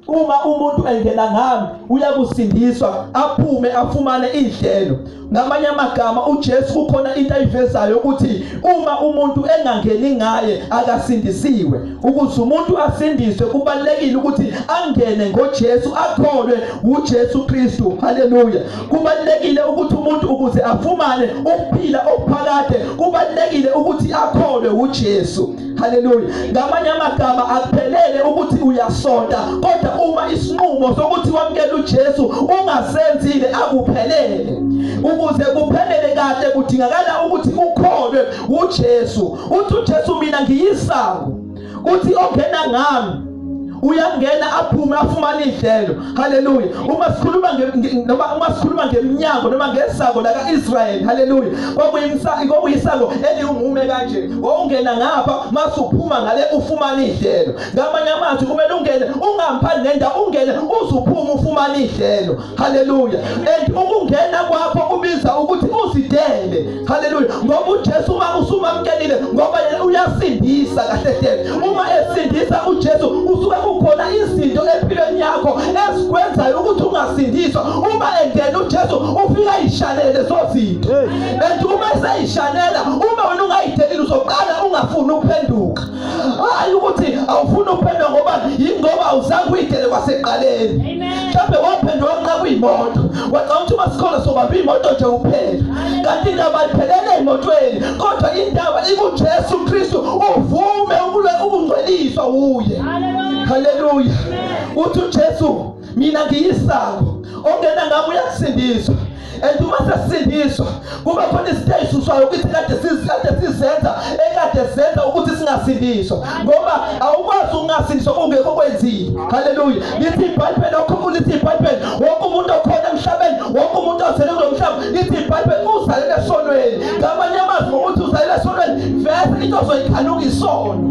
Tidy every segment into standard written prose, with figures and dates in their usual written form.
Uma umuntu engena ngami uyakusindiswa, aphume afumane idlelo. Ngamanye amagama uJesu kukhona into ayivezayo ukuthi uma umuntu engangeni ngaye akasindisiwe. Ukuze umuntu asindiswe kubalulekile ukuthi angene ngoJesu, akholwe uJesu Kristu. Haleluya. Kubalulekile ukuthi umuntu ukuze afumane ukuphila okuphakade kubalulekile ukuthi akholwe uJesu. Haleluya. Ngamanye amagama akuphelele ukuthi uyasonta, kodwa uma isinqumo sokuthi wamukele uJesu ungasenzile akuphelele. Ukuze kuphelele kahle kudingakala ukuthi ukholwe uJesu. Uthi uJesu mina ngiyisango, uthi ongena ngami uyangena aphume afumane idlelo. Haleluya. Uma sikhuluma noma uma sikhuluma ngeminyango noma ngesango la kaIsrael, haleluya, kwakuyisango eliwumume kanje, wawungena ngapha masuphuma ngale ufumane idlelo. Ngamanye amazwi kumele ungene ungamphani nendawo, ungene uzuphuma ufumane idlelo. Haleluya. And ukungena kwakho kubiza ukuthi uzidele. Haleluya. Ngoba uJesu uma usumamkelile, ngoba yena uyasindisa kahle hle. Uma esindisa uJesu usuke kukhona izinto empilweni yakho ezikwenzayo ukuthi ungasindiswa. Uma engena uJesu ufika ishanele lezo zinto. And uma eseyishanela, uma wena ungayidelile uzoqala ungafuni ukuphenduka. Hayi ukuthi awufuni ukuphenduka ngoba yingoba awuzange uyidele kwasekuqaleni. Mhlawumbe waphenduka nxa kuyimoto, wacabanga ukuthi uma sikhona sobamba imoto nje kuphela, kanti indaba ayiphelele emotweni, kodwa indaba ikuJesu Kristu. Uvume ukungcweliswa uye. Haleluya. Uthi uJesu mina ngiyisango, ongena ngami uyakusindiswa. And uma sesindiswa kuba khona izinto ezisuswayo ukuthi kade sizenza ekade senza ukuthi singasindiswa, ngoba awukwazi ukungasindiswa kungekho kwenzile. Haleluya. Lithi iBhayibheli, lithi iBhayibheli wonke umuntu okhona emhlabeni, wonke umuntu ozele kulo mhlaba, lithi iBhayibheli uzalele esonweni. Ngamanye amazwi ngokuthi uzalele esonweni vese into ozoyikhanuka isono.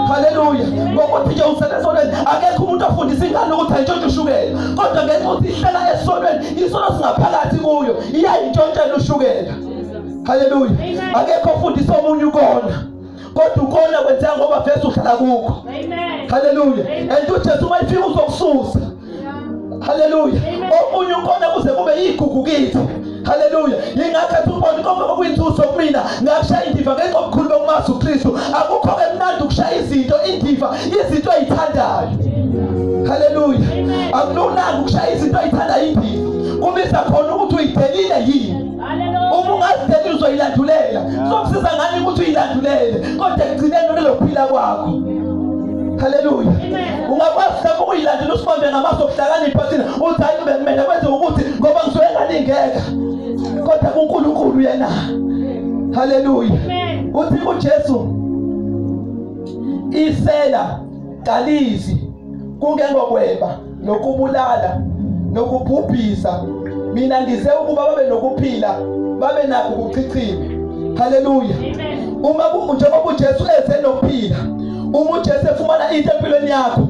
Haleluya. Ngokuthi nje uzalele esonweni, akekho umuntu ofundisa ingane ukuthi ayintshontshe ushukela, kodwa ngenxa ukuthi ihlala esonweni, isono singaphakathi kuyo, iyayintshontshela ushukela. Haleluya. Akekho ofundisa omunye ukona, kodwa ukona kwenzeka ngoba vese uhlala kukho. Haleluya. And uJesu uma efika uzokususa. Haleluya. Omunye ukona kuze kube yigugu kithi. Haleluya. Yingakho athi ubona konke okuyinzuzo kumina ngakushaya indiva ngenxa yobukhulu bokumazi uKristu. Akukho emnandi ukushaya izinto indiva, izinto oyithandayo. Haleluya. Akulunganga ukushaya izinto oyithandayo indiva. Kubiza khona ukuthi uyidelile yini. Uma ungazidelile uzoyilandulela. Sokusiza ngani ukuthi uyilandulele, kodwa ekugcineni unelokuphila kwakho. Haleluya. Ungakwazi mhlawumbe ukuyilandela usibambe ngamaso okuhlakanipha thina uthi hayi kube kumele kwenze ukuthi ngoba ngisuke ngalingeka, kodwa kuNkulunkulu yena. Haleluya. Uthi uJesu isela kalizi kungengokweba nokubulala nokubhubhisa, mina ngize ukuba babe nokuphila, babe nakho ukuchichima. Haleluya. Uma njengoba uJesu eze nokuphila, uma uJesu efumana into empilweni yakho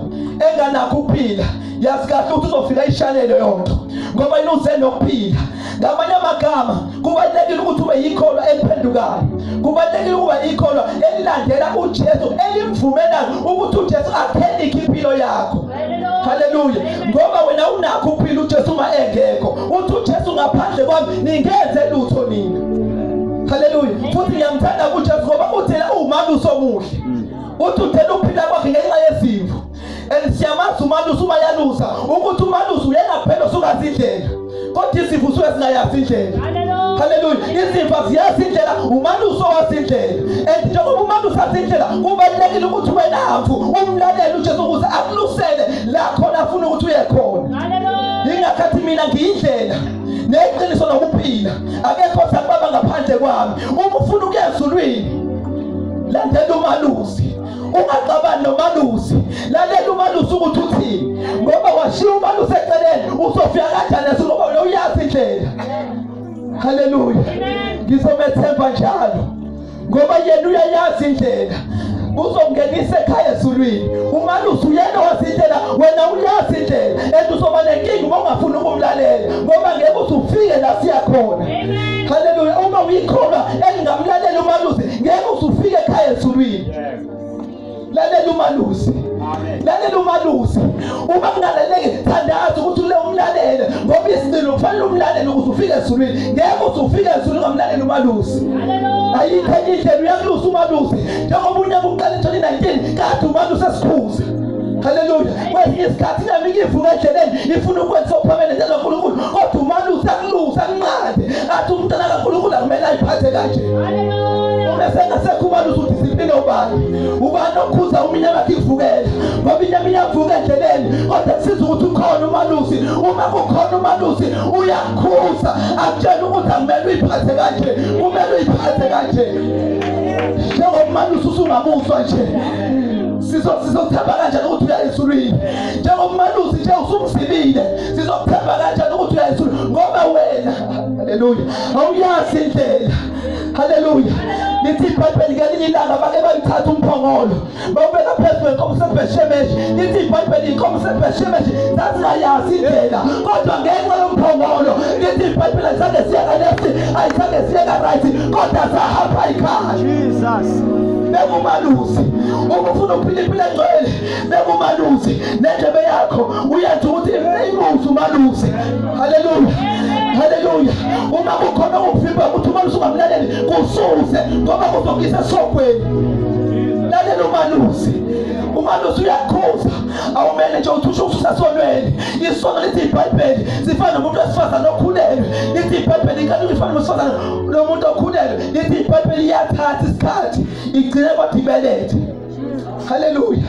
enganakho ukuphila, yazi kahle ukuthi uzofika ishanele yonto, ngoba yena uze nokuphila. Ngamanye amagama kubalulekile ukuthi ube yikholwa eliphendukayo, kubalulekile ukuba yikholwa elilandela uJesu, elimvumelayo ukuthi uJesu akhenike impilo yakho. Haleluya. Ngoba wena unakho ukuphila uJesu uma engekho. Uthi uJesu ngaphandle kwami ningenze lutho nina. Haleluya. Futhi ngiyamthanda uJesu ngoba uthela umalusi omuhle. Uthi uthela ukuphila kwakhe ngenxa yezimvu. And siyamazi umalusi uma yalusa ukuthi umalusi uyena kuphela osukazi indlela, kodwa izimvu usuke zingayazi indlela. Haleluya. Izimvu aziyazi indlela, umalusi owazi indlela. And njengoba umalusi azi indlela, kubalulekile ukuthi wena mvu umlalele uJesu ukuze akulusele la khona afuna ukuthi uye khona. Yingakhathi mina ngiyindlela neqiniso nokuphila, akekho osakubaba ngaphandle kwami. Uma ufuna ukuya ezulwini, landela umalusi. Ungaxabani nomalusi, lalela umalusi ukuthi uthini, ngoba washiya umalusi eceleni uzofika kanjani ezulwini, ngoba wena uyazi indlela. Haleluya. Ngizomethemba njalo ngoba yena uyayazi indlela, uzongenisa ekhaya ezulwini. Umalusi uyena wazi indlela, wena uyazi indlela, and uzoba nenkinga uma ungafuni ukumlalela, ngoba ngeke uzufike la siya khona. Haleluya. Uma uyikholwa elingamlalela umalusi, ngeke uzufike ekhaya ezulwini. Lalela umalusi. Lalela umalusi. Uma kungalaleli Awuthandazi ukuthi ule umlalele ngoba isigcino kufanele umlalele ukuze ufike ezulwini. Ngeke uze ufike ezulwini ungamlaleli umalusi. Ayikho enye indlela, uyakulusa umalusi. Njengoba unyaka uqala 2019 kade umalusi esikhuza. Haleluya. Kwesinye isikhathi nami ngivuka endleleni ifuna ukwenza ophamele kaNkulunkulu, kodwa umalusi akulusa anqande athi umntana kaNkulunkulu akumele ayiphathe kanje. Uma sengasekho umalusi udiscipline ubani? Ubani okhuza uminyaka ivukela? Ngoba inyama iyavuka endleleni, kodwa kusiza ukuthi ukhona umalusi. Uma kukhona umalusi uyakhuza akutshela ukuthi akumele uyiphathe kanje, kumele uyiphathe kanje. Njengoba umalusi usungabuzwa nje, sizothemba kanjani ukuthi uya ezulwini? Njengoba umalusi nje usumzibile, sizokuthemba kanjani ukuthi uya ezulwini? Ngoba wena, haleluya, awuyazi indlela. Haleluya. Lithi iBhayibheli ngelinye ilanga bake bayithatha umphongolo bawubeka phezu kwenkomo seBheshemeshi. Lithi iBhayibheli inkomo seBheshemeshi zazingayazi indlela, kodwa ngenxa yomphongolo lithi iBhayibheli ayizange siye ka-left, ayizange siye ka-right, kodwa sahamba ikhaya. Jesus. Bekumalusi. Uma ufuna ukuphila impilo engcwele, bekumalusi nendlebe yakho uyenza ukuthi imuzi umalusi. Haleluya. Haleluya. Uma kukhona okuvimba ukuthi umalusi ungamlaleli, kususe ngoba kuzokuyisa esogweni. Lalela umalusi. Umalusi uyakhuza. Awumele nje uthi usho usasonweni. Isono lithi iBhayibheli sifana nomuntu wesifazane okhulelwe. Lithi iBhayibheli inkanuko ifana nomuntu nomuntu okhulelwe. Lithi iBhayibheli iyathatha isikhathi igcine kodwa ibelethe. Haleluya.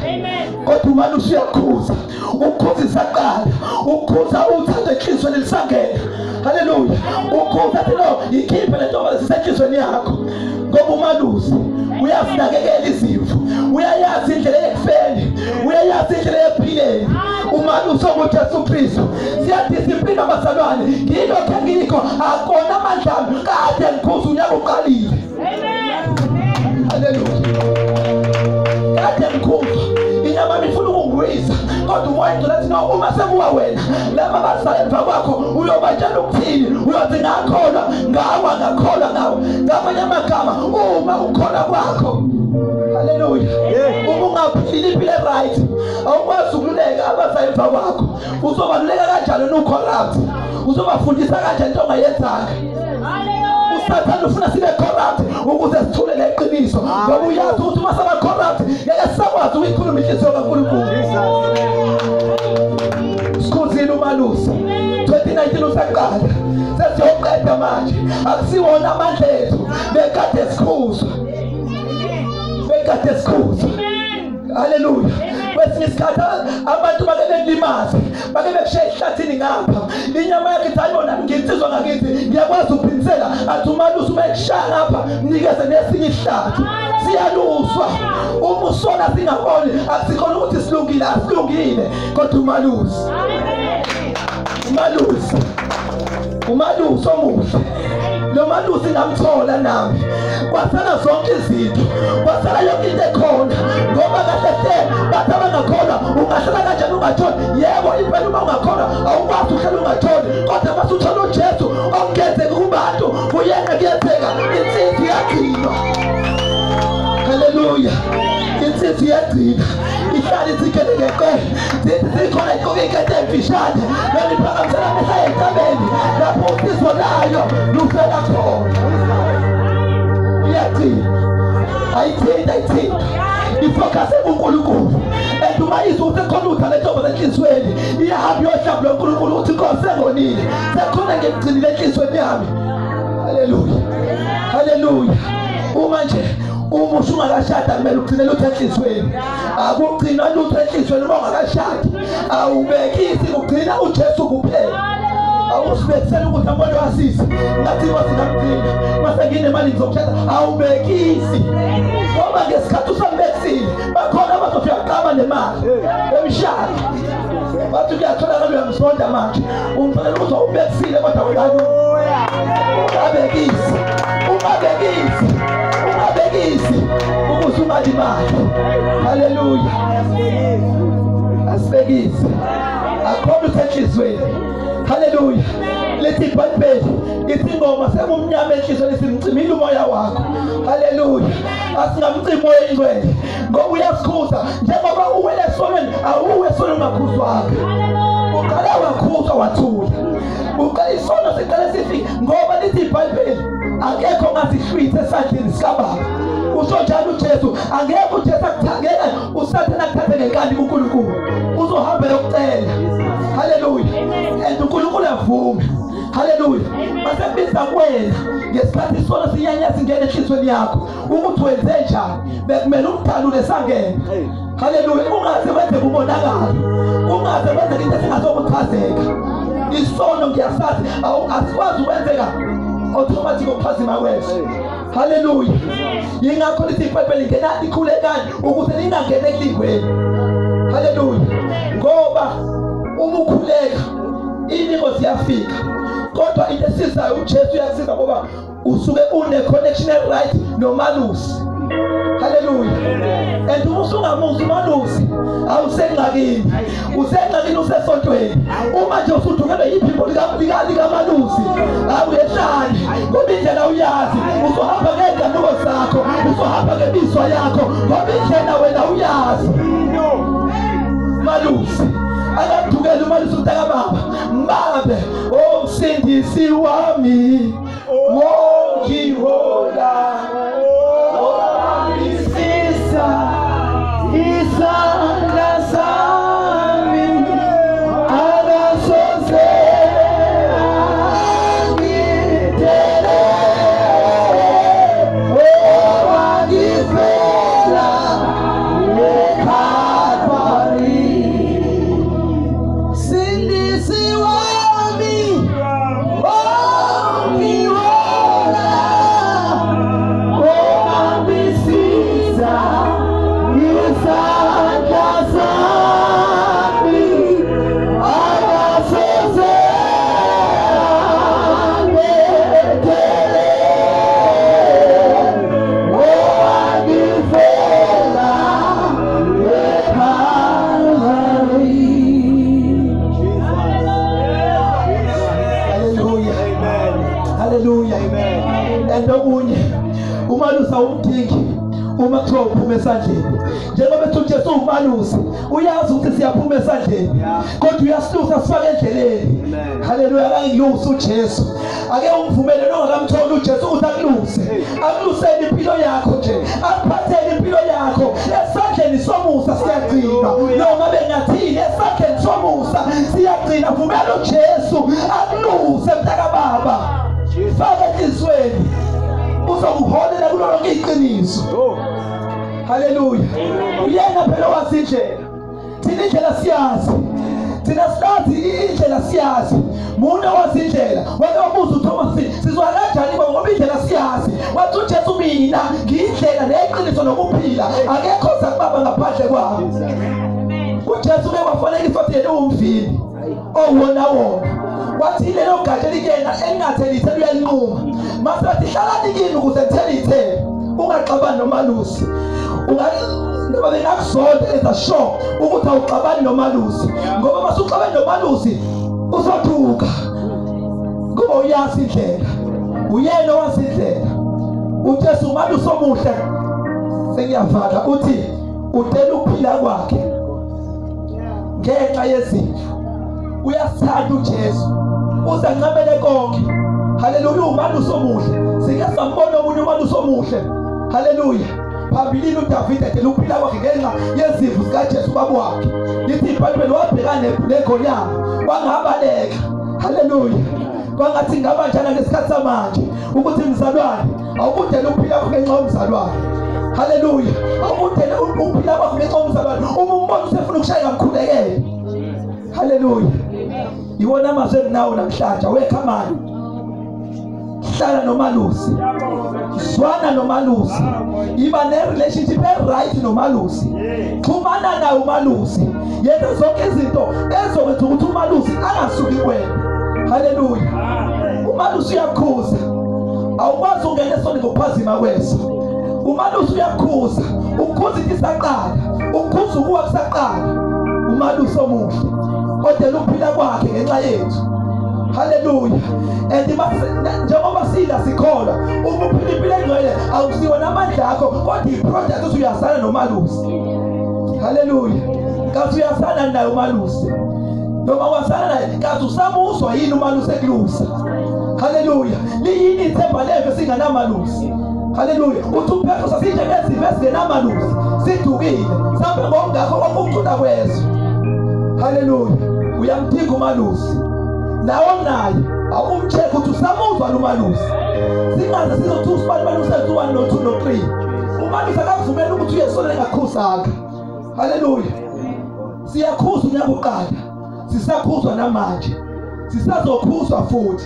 Kodwa umalusi uyakhuza. Ukukhuza isaqala. Ukukhuza uthando enhliziyweni lisangena. Haleluya. Ukukhuza athi no, ikhiphe le nto sisenhliziyweni yakho. Ngoba umalusi uyazinakekela izimvu, uyayazi indlela ekufeni, uyayazi indlela ekuphileni. Umalusi onguJesu Kristu. Siyadisiplina bazalwane, ngilokho engikho akona amandla ami, kade ngikhuza unyaka uqalile. Haleluya. Kade ngikhuza inyama yami ifuna ukungiwisa, kodwa umoya engcwele athi no, uma sekuwa wena laba abasala emva kwakho uyobatshela ukuthini? Uyothi ngakholwa ngawa, ngakholwa ngawa. Ngamanye amagama, uma ukholwa kwakho, haleluya, uma ungaphili impilo right, awukwazi ukululeka abasala emva kwakho. Uzobaluleka kanjani ucorrupt? Uzobafundisa kanjani into ongayenzanga? uSathane ufuna sibe corrupt ukuze sithule leqiniso, ngoba uyazi ukuthi uma saba corrupt ngeke sisakwazi ukuyikhuluma inhliziyo kaNkulunkulu. Sikhuzile umalusi. 2019 usaqala, sesiyoqeda manje. Akusiwona amandla ethu, bekade sikhuzwa, bekade sikhuzwa. Haleluya. Kwesinye isikhathi abantu bake bekulimaze, bake bekushaye ehlathini ngapha, inyama yakhe ithi ayibona nginsizwa ngakithi ngiyakwazi ukuphimisela. Athi umalusi uma ekushaya ngapha mnikeze nesinye isihlathi. Siyaluswa. Uma usona singaboni, akusikhona ukuthi silungile, asilungile, kodwa umalusi, umalusi, umalusi omuhle. Lo malusi ngamthola nami, kwasala zonke izinto, kwasala yonke into ekhona. Ngoba kahle hle bathi abangakholwa ungahlala kanjani ungatholi? Yebo, impela uma ungakholwa awukwazi ukuhlala ungatholi, kodwa mase uthola uJesu okungenzeka kubantu kuyena kuyenzeka. Insinsi iyagcinwa. Haleluya. Insinsi iyagcina, ihlala isikelekeqe, zikhona igqoke ikete emfishane neliphakamisela amehla entabeni lapho usizo layo lufela khona. Iyagcina, ayithinta, ayithinta, ifocus kuNkulunkulu. And uma izwa ukuthi khona uthando lentombazane enhliziyweni, iyahamba iyohlambulula uNkulunkulu ukuthi Nkosi sengonile, sekukhona ngikugcinile enhliziyweni yami. Haleluya. Haleluya. Uma nje uma usungakashada kumele ugcine lutho enhliziyweni. Akugcinwa lutho enhliziyweni uma ungakashadi. Awubekisi, kugcina uJesu kuphela. Awusibekisela ukuthi ambone wasisi ngathi Nkosi ngamgcina mase nginemali ngizokushada. Awubekisi, ngoba ngesikhathi usambekisile bakhona abazofika kuqaba nemali emshado, bathi kuyatholakala uyamsonda manje, umfanele ukuthi awubekisile kodwa wena ungabekisi, ungabekisi, ungabekisi ukuze ungalimali. Haleluya. Asibekisi, akhona usenhliziyweni. Haleluya. Lithi iBhayibheli ithi ingoma sekumnyama enhliziyweni simcimile umoya wakho. Haleluya. Asingamcimi umoya oyingcwele ngoba uyasikhuza. Njengoba uwele esonweni, awuwe esonweni ungakhuzwanga. Uqale Wakhuzwa wathula. Uqala isono siqale sifike ngoba lithi iBhayibheli akekho ongasihlwitha esandleni sikaBaba. Usho njalo uJesu, angeke uJesu akuthangela uSathane akuthathe ngenkani kuNkulunkulu. Uzohamba yokucela. Hallelujah. And uNkulunkulu uyavuma. Hallelujah. Masebiza kuwena ngesikhathi isono sinyanya singene enhliziyweni yakho ukuthi wenze njani, bekumele umdalule sangene. Hallelujah. Ungaze wenze kumonakalo, ungaze wenze into esingazokuchazeka. Isono ngiyasazi asikwazi ukwenzeka automatic ukuphazima kweso. Hallelujah. Yingakho lithi iBhayibheli ngena likhulekani ukuze ningangeni ekulingweni. Hallelujah. Ngoba uma ukhuleka iningo ziyafika, kodwa into esizayo uJesu uyakusiza ngoba usuke une connection right nomalusi. Hallelujah. And uma usungamuzi umalusi awusengxakini, usengxakini usesontweni. Uma nje usudukelwe iphimbo likamalusi awuyehlali ngoba indlela uyazi. Uzohamba ngey'nkanuko zakho, uzohamba ngemizwa yakho ngoba indlela wena uyazi. Malusi akadukele umalusi umntakababa mbabe omsindisi wami wongihola obambisisa isandla sami akasoze angidele owangifela eKalvari. Sindisi wami wongihola obambisisa isandla sami akasoze angidele owangifela eKalvari. Hallelujah. Hallelujah. And okunye umalusi awumdingi uma kuthiwa uphuma esandleni. Njengoba ethi uJesu umalusi uyazi ukuthi siyaphuma esandleni, kodwa uyasilusa sifake endleleni. Hallelujah. Akangiyusi uJesu, ake umvumele nongakamtholi uJesu ukuthi akuluse, akulusele impilo yakho nje, akuphathele impilo yakho esandleni somusa. Siyagcina noma bengathini, esandleni somusa siyagcina. Vumela uJesu akuluse mntakababa, faka enhliziyweni, uzokuholela kulo lonke iqiniso. Hallelujah. Uyena phela owazi indlela. Thina indlela siyazi, thina siyazi indlela siyazi. Muna wazi indlela. Wake wabuza uThomas, sizwa kanjani ngoba indlela siyazi? Wathi uJesu mina ngiyindlela neqiniso nokuphila, akekho oza kubaba ngaphandle kwami. uJesu ke wafanekisa wathi yena uwumvini owona wona. Wathi lelo gatsha likuyena elingatheli ithelo uyalinquma. Mase wathi hlalani kimi ukuze ngithele ithelo. Ungaxabani nomalusi. Noma bengakuzonda enza sure ukuthi awuxabani nomalusi, ngoba mase uxabene nomalusi uzoduka ngoba uyazi indlela. Uyena owazi indlela. uJesu umalusi omuhle. Sengiyavala uthi udela ukuphila kwakhe ngenxa yezimvu. Uyasithanda uJesu, uzancamele konke. Hallelujah. Umalusi omuhle. Sike sambona omunye umalusi omuhle. Hallelujah. Phambilini uDavide edela ukuphila kwakhe ngenxa yezimvu zikaJesu ubaba wakhe. Lithi iBhayibheli wabhekana negonyama wangabaleka. Hallelujah. Kwangathi ngaba njalo ngesikhathi samanje ukuthi mzalwane awukudela ukuphila kwakho ngenxa yomzalwane. Hallelujah. Awukudela ukuphila kwakho ngenxa yomzalwane. Uma umbona usefuna ukushaya ngamkhulekele. Hallelujah. Iwona amazwi enginawo namhlanje. Awekho amanye. Hlala nomalusi, zwana nomalusi, iba ne-relationship e-right nomalusi, xhumana naye umalusi, yenza zonke izinto ezokwenza ukuthi umalusi angasuki kuwena. Hallelujah. Umalusi uyakhuza, awukwazi ukungena esonweni ngokuphazima kweso. Umalusi uyakhuza, ukhuza into isaqala, ukhuza ukuwa kusaqala. Umalusi omuhle odela ukuphila kwakhe ngenxa yethu. Hallelujah. And njengoba sila sikholwa uma uphila impilo engcwele awusiwo namandla akho, kodwa i-product ukuthi uyasana nomalusi. Hallelujah. Kasi uyasana naye umalusi. Noma wazana naye kazi usamuzwa yini umalusi ekulusa. Haleluya. Liyini ithemba leve singanamalusi. Haleluya. Uthi uPetro sasinjengezimvu ezingenamalusi, sidukile sambe ngokungakho okucula kwezwe. Haleluya. Uyamdinga umalusi. Nawe naye awumcheck ukuthi usamuzwa lo malusi. Singaze sizothi usibani malusi ethu 1 no 2 no 3. Umalusi akakuvumeli ukuthi uye esonweni engakhuzanga. Haleluya. Siyakhuzwa unyaka uqala. Sisakhuzwa namanje. Sisazokhuzwa futhi.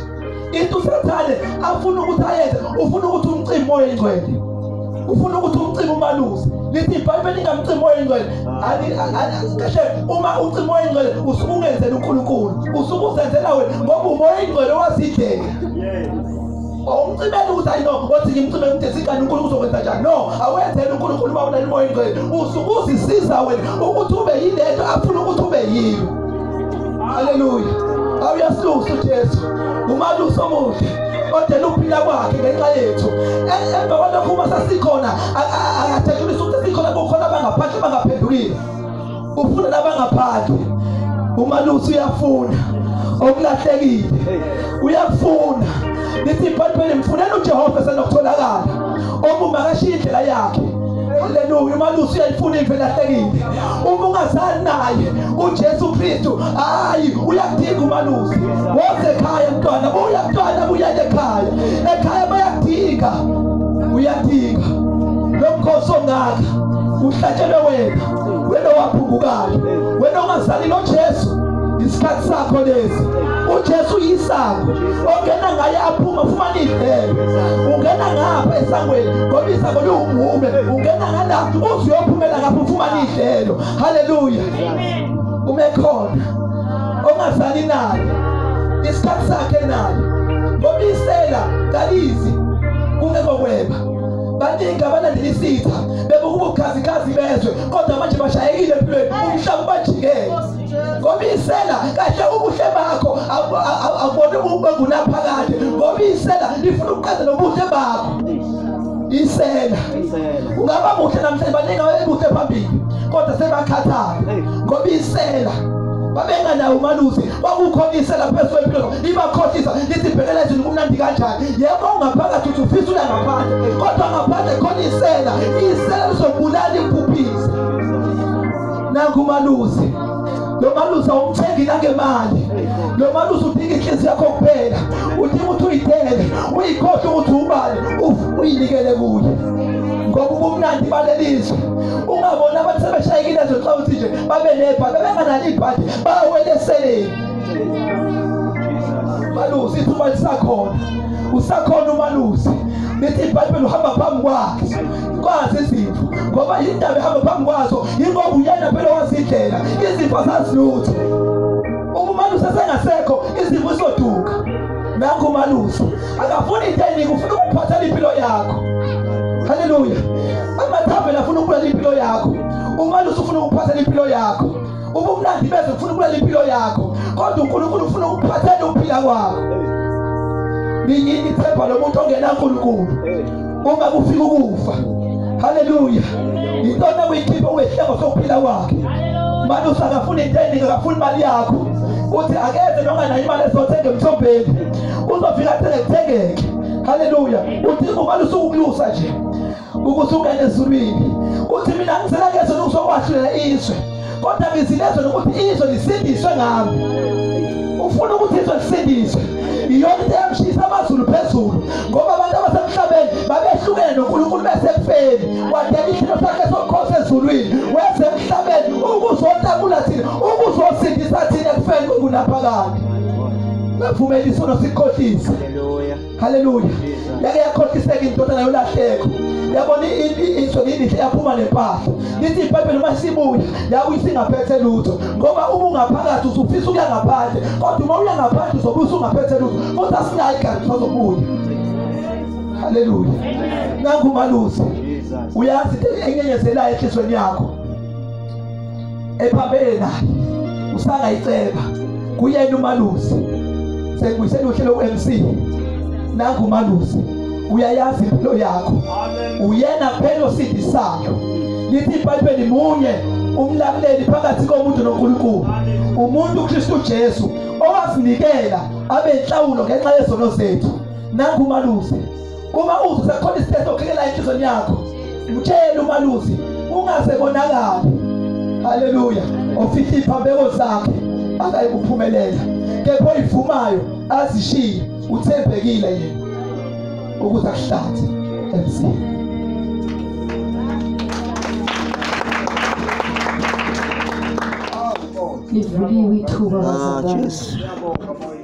Into uSathane afuna ukuthi ayenze, ufuna ukuthi umcimbi uMoya oyiNgcwele. Ufuna ukuthi umcimbi umalusi. Lithi iBhayibheli lingamcimbi uMoya oyiNgcwele. Kahle uma ucimbi uMoya oyiNgcwele usuke ungenzela uNkulunkulu. Usuke uzenzela wena ngoba uMoya oyiNgcwele wasidlela. Awumcimeli ukuthi hayi no, othi ngimcime ngidesi kanti uNkulunkulu uzokwenza njani. No, awenzeli uNkulunkulu uma unalo uMoya oyiNgcwele. Usuke uzisiza wena ukuthi ube yilento afuna ukuthi ube yiyo. Haleluya. Awuyasilusa uJesu. Umalusi omuhle odela ukuphila kwakhe ngenxa yethu. Emva kwalokho uma sasikhona akathethulisa ukuthi sikhona kukhona abangaphandle bangaphendukile. Ufuna nabangaphandle. Umalusi uyafuna okulahlekile. Uyafuna. Lithi iBhayibheli mfuneni uJehova esenokutholakala. Omubi akashiye indlela yakhe. Haleluya. Umalusi uyayifuna imvu elahlekile. Uma ungazani naye uJesu Kristu, hayi uyakudinga umalusi. Woze ekhaya mntwana, buya mntwana, buya ekhaya. Ekhaya bayakudinga. Uyadinga. Lo mkhosi ongaka uhlatshelwe wena. Wena waphungukayo. Wena ongazali lo Jesu. Isikhathi sakho lesi. uJesu uyisango. Ongena ngaye aphuma ufumana idlelo. Ungena ngapha esangweni ngoba isango liwumume. Ungena ngala uze uyophumela ngapha ufumana idlelo. Haleluya. Ume khona ongazali naye. Isikhathi sakhe naye. Ngoba isela kalizi kungekokweba. Baningi abalandela isitha bebuka ubukhazikhazi bezwe kodwa manje bashayekile empilweni umhlaba ubajikele. Ngoba isela kahle ubuhle bakho akubona ube ngunaphakade. Ngoba isela lifuna ukuqeda nobuhle bakho. Isela ungaba muhle namhlanje, baningi ababebuhle phambili kodwa sebakhathala ngoba isela babenganawo umalusi. Kwakukhona isela phezu kwempilo libakhohlisa lithi bhekela ezweni kumnandi kanjani. Yebo ungaphakathi uthi ufisa uya ngaphandle, kodwa ngaphandle khona isela. Isela lizobulala impuphize. Nangu umalusi. Lo malusi awumthengi nangemali. Lo malusi udinga inhliziyo yakho kuphela. Udinga ukuthi uyidele, uyikhohlwe ukuthi ubani, uyinikele kuye. Ngoba ubumnandi balelizwe. Ungabona abantu sebeshayekile ezweni xa uthi nje babe nebhadi, babenganalo ibhadi, bawele eseleni. Malusi ithuba lisakhona. Usakhona umalusi. Lithi iBhayibheli uhamba phambi kwakhe. Kwazi izimvu ngoba indaba ehamba phambi kwazo yingoba uyena phela wazindlela. Izimvu azazi lutho. Uma umalusi esengasekho izimvu izoduka. Nangu umalusi akafuni into eningi, ufuna ukuphathela impilo yakho. Haleluya. Amathaveni afuna ukubulala impilo yakho. Umalusi ufuna ukuphathela impilo yakho. Ubumnandi bezwe ufuna ukubulala impilo yakho. Kodwa uNkulunkulu ufuna ukuphathela ukuphila kwakho. Liyini ithemba lomuntu ongenaNkulunkulu uma kufika ukufa. Haleluya. Intona uyikhipha uwehlengo sokuphila kwakhe. Malusi akafuni into eningi, akafuni imali yakho. Uthi akeze noma nayo imali ezothenga emthombeni. Uzofika athenge kuthengeke. Haleluya. Uthi umalusi ukulusa nje ukuze ungene ezulwini. Uthi mina ngisela kezwe ukuzokwahlulela izwe, kodwa ngizilezwe nokuthi izwe lisindiswe ngami. Ufuna ukuthi izwe lisindiswe. Iyona into eyamshisa amazulu phezulu ngoba abantu abasemhlabeni babehlukene noNkulunkulu besekufeni. Wadela ihlelo sakhe sokukhosi ezulwini weze emhlabeni ukuzotakula thina, ukuzosindisa thina ekufeni kungunaphakade. Bavumela isono sikhohlise. Haleluya. Yake yakhohliseka indodana yolahleko. Yabona izwe lilihle yaphuma nempahla. Lithi iBhayibheli uma sibuya yabuya isingaphethe lutho ngoba uma ungaphakathi usufisa ukuya ngaphandle, kodwa uma uya ngaphandle uzobuya usungaphethe lutho futhi asinayo igazi sazobuya. Haleluya. Nangu umalusi uyazi into enyenyezelayo enhliziyweni yakho ephambene naye usangayiceba kuyena umalusi. Sengibuyisela uhlelo ku-MC. Nangu umalusi uyayazi impilo yakho. Uyena phela osindisayo. Lithi iBhayibheli munye umlamuleli phakathi komuntu noNkulunkulu. Umuntu uKristu Jesu owazinikela abe inhlawulo ngenxa yezono zethu. Nangu umalusi, uma uzwe sekukhona isiteso okhekela enhliziyweni yakho, mtshele umalusi ungaze konakale. Haleluya. Ofihla iphambeko zakhe akayikuphumelela, kepha oyivumayo azishiye uthembekile yena ukuze akuhlathe emzini. Livuliwe ithuba bazalwane.